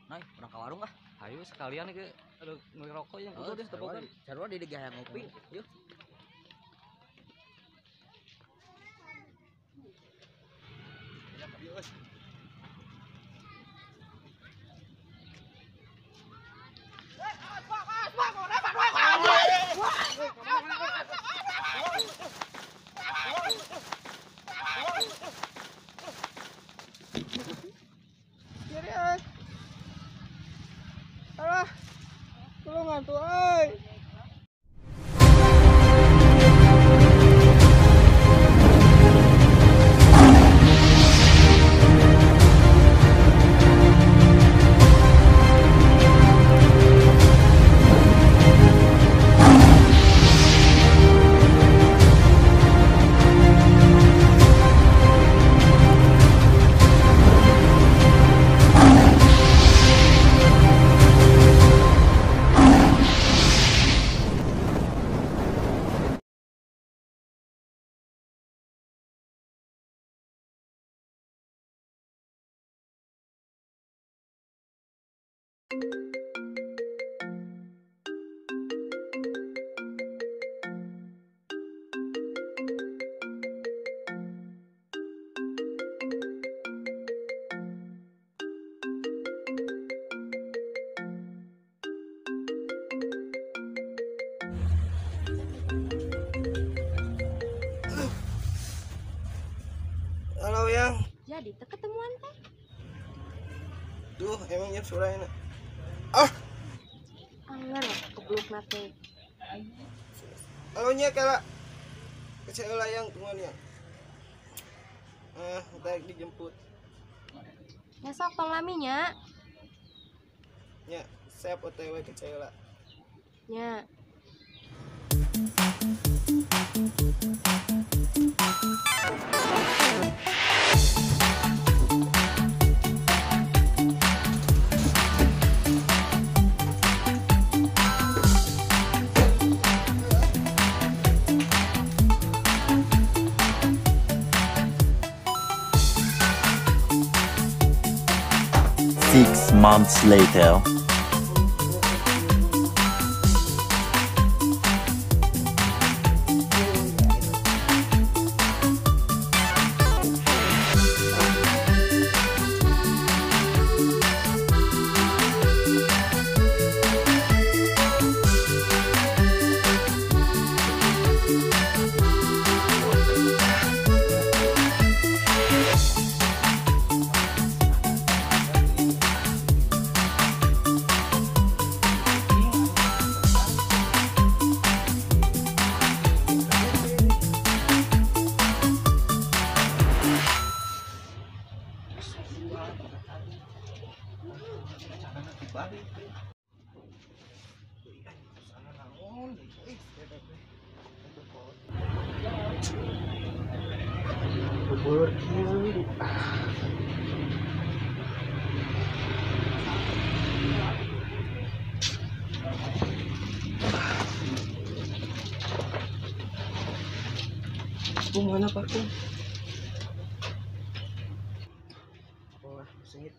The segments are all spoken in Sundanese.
Nay, urang ka warung ah. Hayu sekalian ge aduh meuli rokok yang kudu deh tepokan. Sarua di hayang ngopi. Yuk. Alah, tulungan tuh, ay. Halo yang. Jadi ketemuan teh. Duh, emangnya surahnya. Ah. Anger kebluk nate. Halo nya kala. Kecil yang temuan yang. Ah, ntar dijemput. Ya sok tong laminya. Nya, siap OTW kecil. Nya. Six months later. Bubur kieu. Mana parfum? Wah, sengit.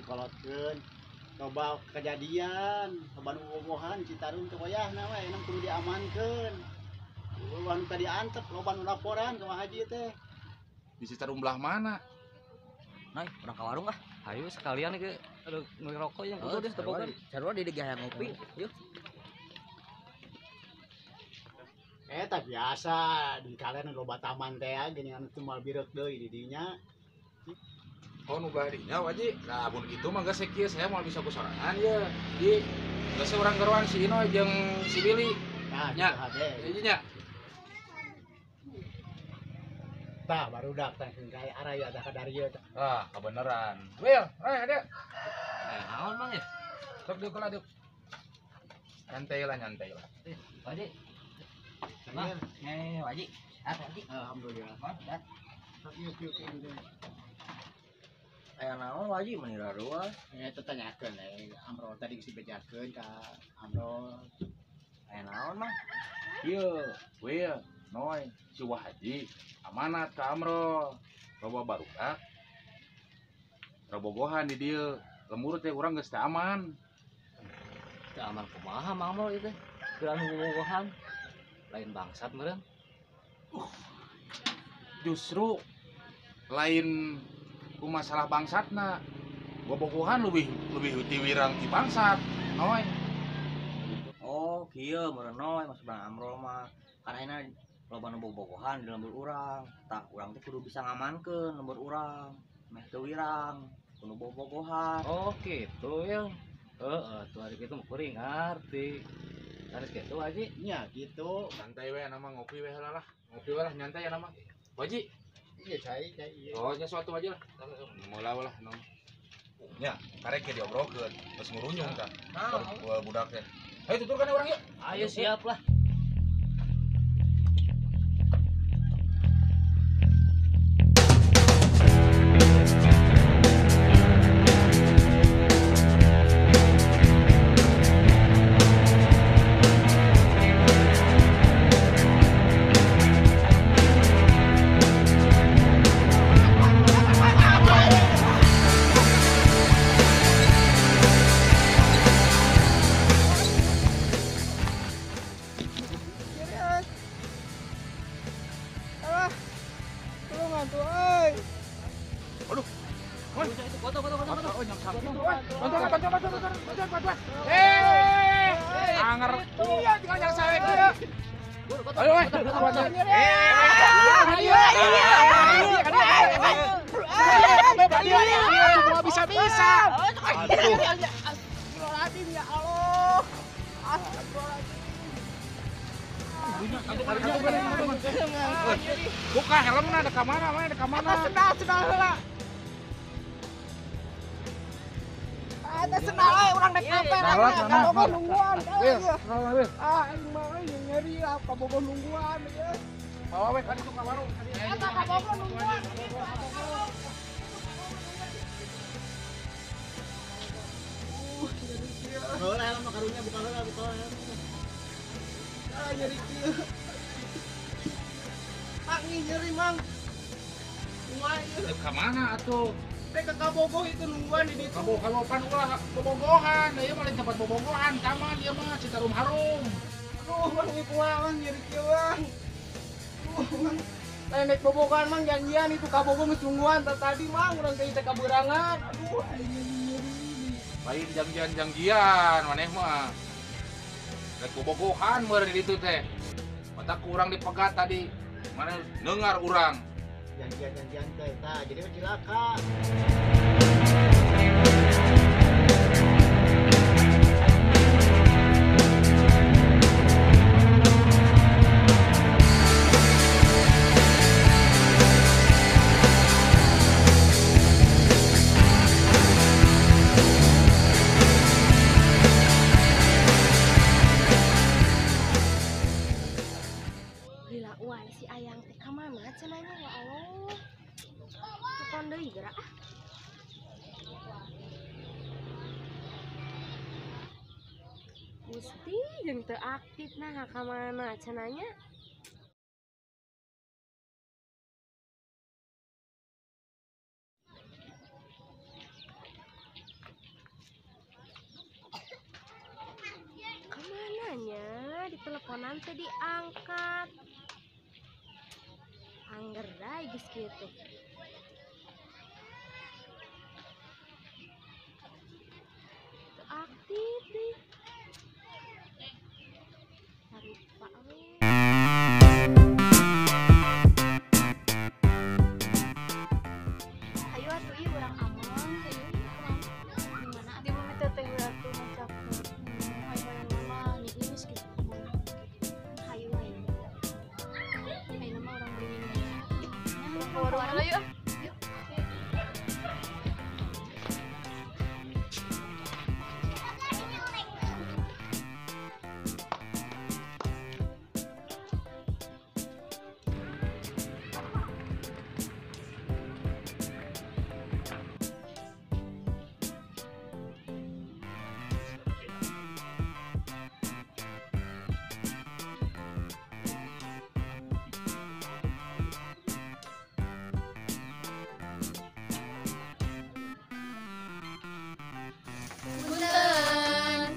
Dikolotkeun. Loba kejadian, loba nu bobogohan Citarum teh wayahna we enak kudu diamankeun. Loba nu tadi antep, loba nu laporan ka Haji teh. Di Citarum belah mana? Nay, urang ka warung ah. Ayo sekalian ge aduh meuli rokok yang kudu deh tebogan. Sarua di gaya ngopi. Yuk. Eta biasa di kalian loba taman teh gini anu teu moal bireuk deui di dinya. Oh nu belah dinya Waji. Nah, mun kitu mah geus kieu saya moal bisa ku sorangan ye. Di geus urang geroan si Inoy jeung si Billy. Nah, nya. Hiji nya. Tah barudak tah gae araya tah ka darieu tah. Ah, kebeneran. Wil, ada. Naon Mang ya? Sok diuk lah diuk. Nyantai lah, nyantai lah. Waji. Nah, Waji. Sehat Waji. Alhamdulillah. Sehat. Sok yuk yuk yuk. Aya naon Waji meni rarua? Eta tanyakeun Amrol tadi geus dibejakeun ka Amrol. Aya naon Mang? Ieu, Wil, Noy, si Wahaji amanat ka Amrol. Loba barudak. Robogohan di dieu. Lembur teh urang geus teu aman. Teu aman kumaha Mang Amrol ieu teh? Geura nu bobogohan. Lain bangsat meureun. Justru lain ku masalah bangsatna. Bobogohan lebih lebih tiwirang ti bangsat. Noy. Oh, kieu meureun Noy maksud Bang Amrol mah. Karena ayeuna loba nu bobogohan di lembur urang. Tah urang teh kudu bisa ngamankeun lembur urang. Meh teu wirang kudu bobogohan. Oh, gitu ya. Heeh, tuh hari kitu mah kuring ngarti. Harus gitu Haji. Nya gitu. Santai we nama ngopi we heula lah. Ngopi we lah nyantai ya nama. Waji. Iya cai cai iya. Oh, nya suatu aja lah. Mula lah nom. Nya, karek ge diobrolkeun, geus ngurunyung tah. Baru budak teh. Ayo tuturkan urang yuk. Ayo siap lah. Bisa-bisa. Astagfirullahaladzim ya Allah. Astagfirullahaladzim. Buka helmna ada ka mana, mana ada ka mana. Sendal, sendal heula. Ada sendal we urang naik kafe ka Bogor nungguan. Ah, aing mah euy nyeri ka Bogor nungguan ieu. Bawa we ka ditu ka warung. Eta ka Bogor nungguan. Heula helm mah karunya buka heula buka helm. Ah nyeri kieu. Angin nyeri Mang. Kumaha ieu? Ka mana atuh? Teh ka Kabogoh itu nungguan di ditu. Kabogoh ulah bobogohan, ieu mah lain tempat bobogohan, taman ieu mah Citarum Harum. Aduh, Mang ieu kumaha Mang nyeri kieu Mang. Aduh, Mang. Lain naik bobogohan Mang janjian itu Kabogoh geus nungguan tadi Mang urang teh kaburangan. Aduh, aing nyeri. Lain janjian-janjian maneh mah. Rek bobogohan meureun di ditu teh. Mata kurang dipegat tadi. Mana dengar urang. Janjian-janjian teh tah jadi mah cilaka. Gusti jeung teu aktif nah ka mana cenanya. Nanya di teleponan teh diangkat. Angger deui geus kieu. Teu aktif deh. Sarupa we. Ayo atuh ieu urang ameng. Ayo di mana? Di bumi teteh atuh macakeun. Ayo hayang mama nyiis gitu. Hayu hayu. Ayeuna mah urang beli minum. Ke warung heula yuk. Yuk. Punten.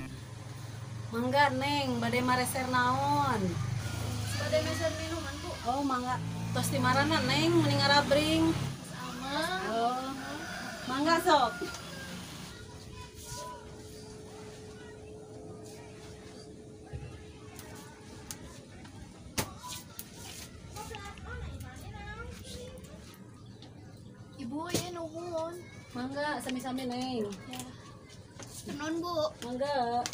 Mangga Neng, bade mareser naon? Bade meser minuman, Bu. Oh, mangga. Tos di marana Neng, mending ngarabring. Ameng. Oh. Mangga sok. Ibu ya nuhun. Mangga sami-sami Neng. Ya. Nuhun, Bu. Mangga.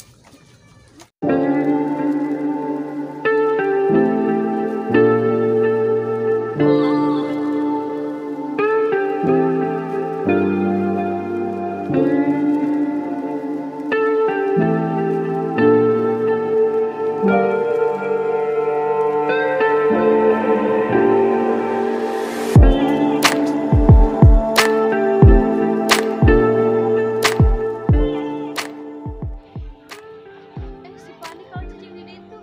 Si Pani kalau cicing di itu.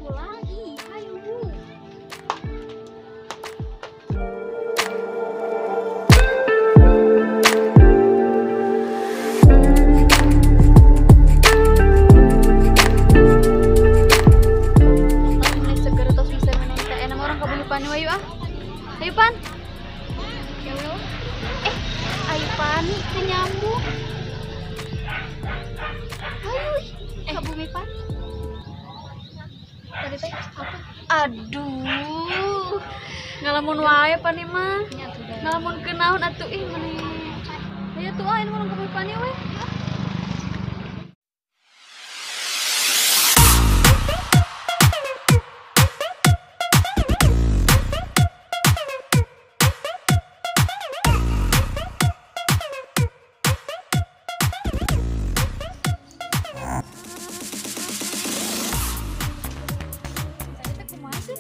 Pulang ih, ayo Bu. Ini seger tos bisa minum teh. Enak orang kabeli Pani wae ah. Ayo Pan. Ya Allah. Ayo Pani kenyambung. Ayo, ka bumi Pani. Tadi teh apa? Aduh. Ngalamun wae Pani mah. Ngalamun kenaon atuh ih meni. Ayo tuh ah ini urang ka bumi Pani we. Tadi teh kumaha sih?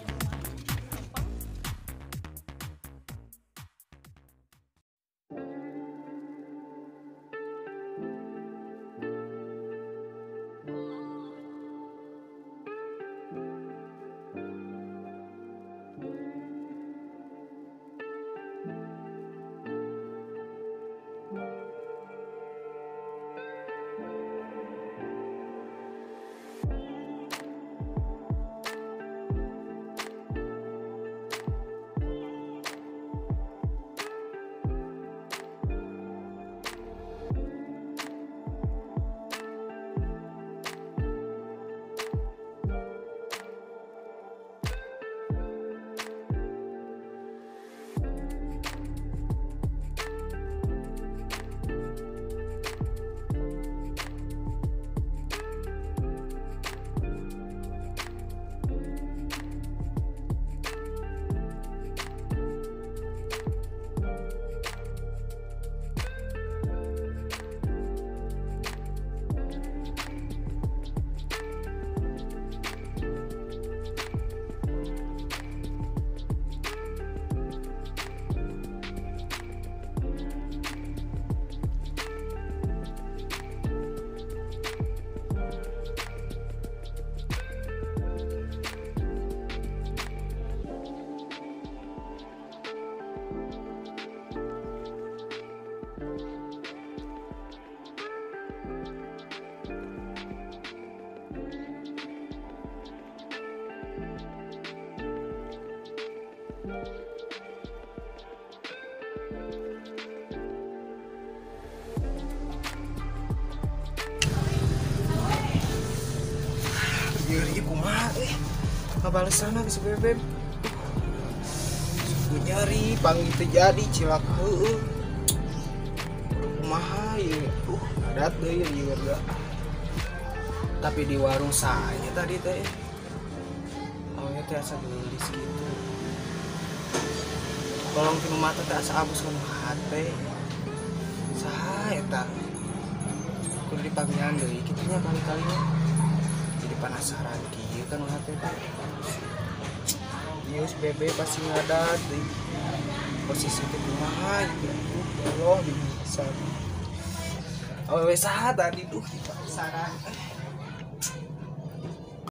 Ngabalesan si Bebeb. Suku nyeri panggil teu jadi cilaka heueuh. Kumaha ieu? Adat deui ieu warga. Tapi di warung saya tadi teh awalnya teh asa geulis gitu. Kolong tinu mata teh asa abus kana hate. Saha eta? Kudu dipanggilan deui kitu nya kali-kalinya. Jadi penasaran kieu kan hate teh. Ieu si Bebe pasti ngadat deui. Posisi teh kumaha gitu. Ya Allah bingung pisan. Awewe saha tadi duh penasaran.